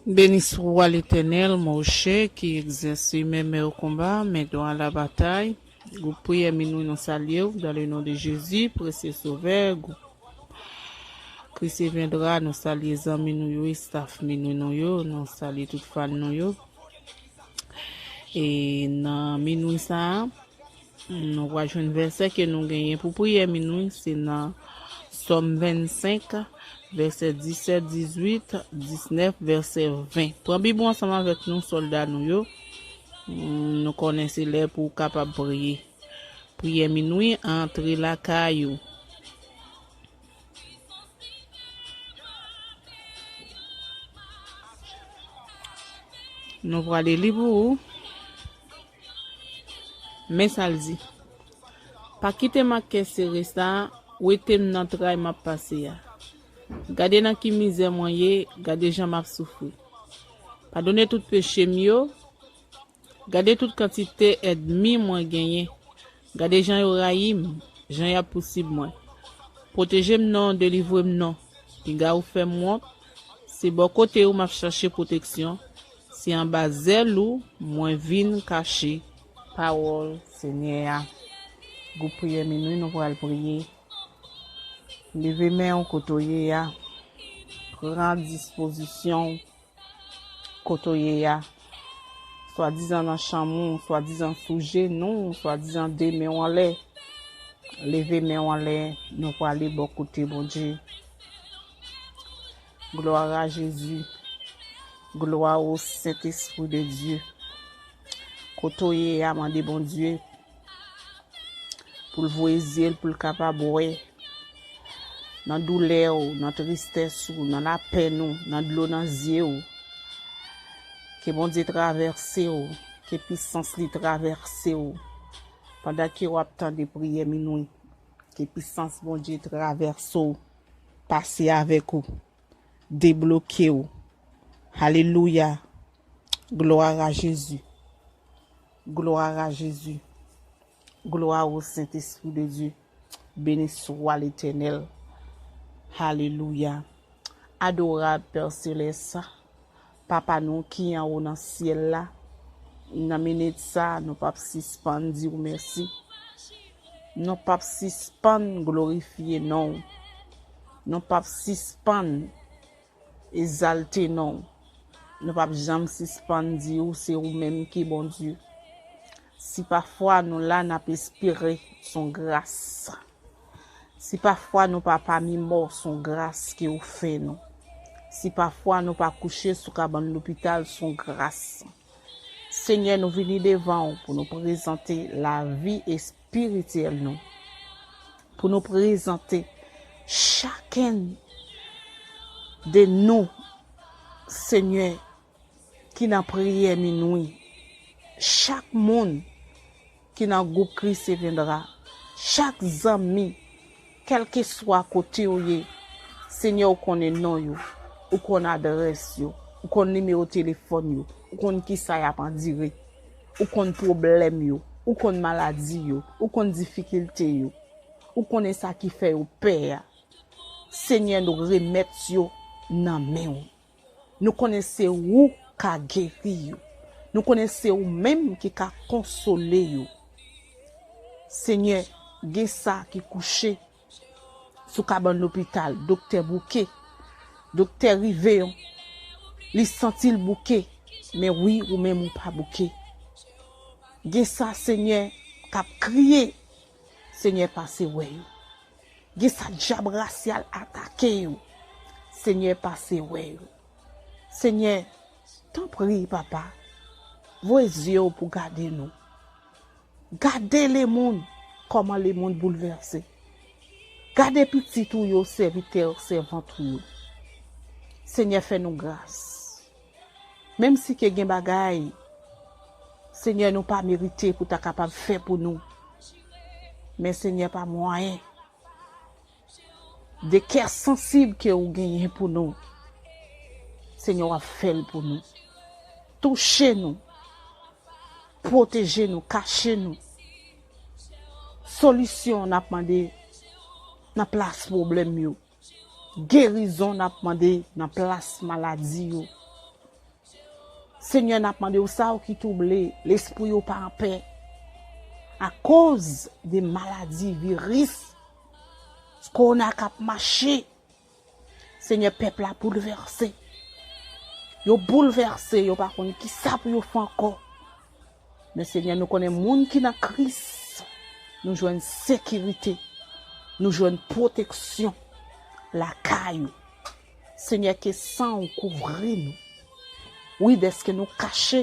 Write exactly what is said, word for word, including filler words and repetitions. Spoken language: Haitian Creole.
Beni swa Letènèl, monchè, ki egzèse men men o konba, men dwa a la batay. Gwoup priyè minwi, nou salye w, dans le nom de Jésus, presye Sovè. Gwoup Christ viendra, nou salye zanmi nou yo, staff minwi nou yo, nou salye tout fan nou yo. E nan minwi sa a, nou pral jwenn vèsè ke nou genyen pou priyè minwi, se nan Sòm vennsenk, vèsè disèt, dizuit, disnèf, vèsè ven. Pran Bib ou ansanm avèk nou, sòlda nou yo. Nou konnen se lè pou w kapab priye. Priyè minwi, antre lakay ou. Nou prale li pou ou. Men sa l di: Pa kite m ak kè sere sa a, wete m nan tray m ap pase a. Gade nan ki mizè mwen ye, gade jan m ap soufri. Padone tout peche m yo, gade tout kantite ènmi mwen genyen. Gade jan yo rayi m, jan y ap pousib mwen. Pwoteje m non, delivre m non. Piga ou fè m wont, se bò kote ou m ap chache pwoteksyon. Se anba zèl ou mwen vin kache. Pawòl Senyè a. Gwoup priyè minwi, nou pral priye. Leve men w kote w ye a. Pran dispozisyon w kote w ye a. Swadizan nan chanm ou, swadizan sou jenou, swadizan de men w anlè. Leve men w anlè, nou prale bò kote Bondye. Gloire à Jésus. Gloire au Saint-Esprit de Dieu. Kote w ye a, mande Bondye pou l voye zye l, pou l kapab wè nan doulè w, nan tristès ou, nan lapenn ou, nan dlo nan zye w. Ke Bondye travèse w, ke pisans li travèse w. Pandan ke w ap tande priyè minwi, ke pisans Bondye travèse w, pase avèk ou, debloke w. Alelouya. Gloire à Jésus. Gloire à Jésus. Gloire au Saint-Esprit de Dieu. Beni swa Letènèl. Alelouya. Adorab Pè Selès, Papa nou ki anwo nan syèl la, nan minit sa a, nou p ap sispann di w mèsi. Nou p ap sispann glorifye non w. Nou p ap sispann egzalte non w. Nou p ap janm sispann di ou se ou menm ki Bondye. Si pafwa nou la, n ap espere s on gras. Si pafwa nou pa pami mò, s on gras ke ou fè nou. Si pafwa nou pa kouche sou kabann lopital, s on gras. Senyè, nou vini devan w pou nou prezante lavi espirityèl nou, pou nou prezante chakenn de nou, Senyè, ki nan priyè minwi. Chak moun ki nan gwoup Christ viendra, chak zanmi, kèlkeswa kote yo ye, Senyè, ou konnen non yo, ou konn adrès yo, ou konn nimewo telefòn yo, ou konn kisa y ap andire, ou konn pwoblèm yo, ou konn maladi yo, ou konn difikilte yo, ou konnen sa ki fè yo pè a. Senyè, nou remèt yo nan men w. Nou konnen se ou ka geri yo. Nou konnen se ou menm ki ka konsole yo. Senyè, gen sa ki kouche sou kabann lopital, doktè bouke, doktè rive, li santi l bouke, men wi, ou menm ou pa bouke. Gen sa, Senyè, k ap kriye, Senyè, pase wè yo. Gen sa dyab rasyal atake yo. Senyè, pase wè yo. Senyè, tanpri, Papa, voye zye w pou gade nou. Gade lemonn, kòman lemonn boulvèse. Gade pitit ou yo, sèvitè, sèvant ou yo. Senyè, fè nou gras. Menm si ke gen bagay, Senyè, nou pa merite pou ta kapab fè pou nou. Men, Senyè, pa mwayen de kè sansib ke ou genyen pou nou, Senyè, w ap fè l pou nou. Touche nou, pwoteje nou, kache nou. Solisyon n ap mande nan plas pwoblèm yo. Gerizon n ap mande nan plas maladi yo. Senyè, n ap mande w sa w ki twouble lespri yo pa anpè akoz de maladi, viris, kowona k ap mache. Senyè, pèp la boulvèse. Yo boulvèse, yo pa konn kisa pou yo fè ankò. Men Senyè, nou konnen moun ki nan Kris, nou jwenn sekirite, nou jwenn pwoteksyon lakay ou. Senyè, ke san w kouvri nou. Wi, dèske nou kache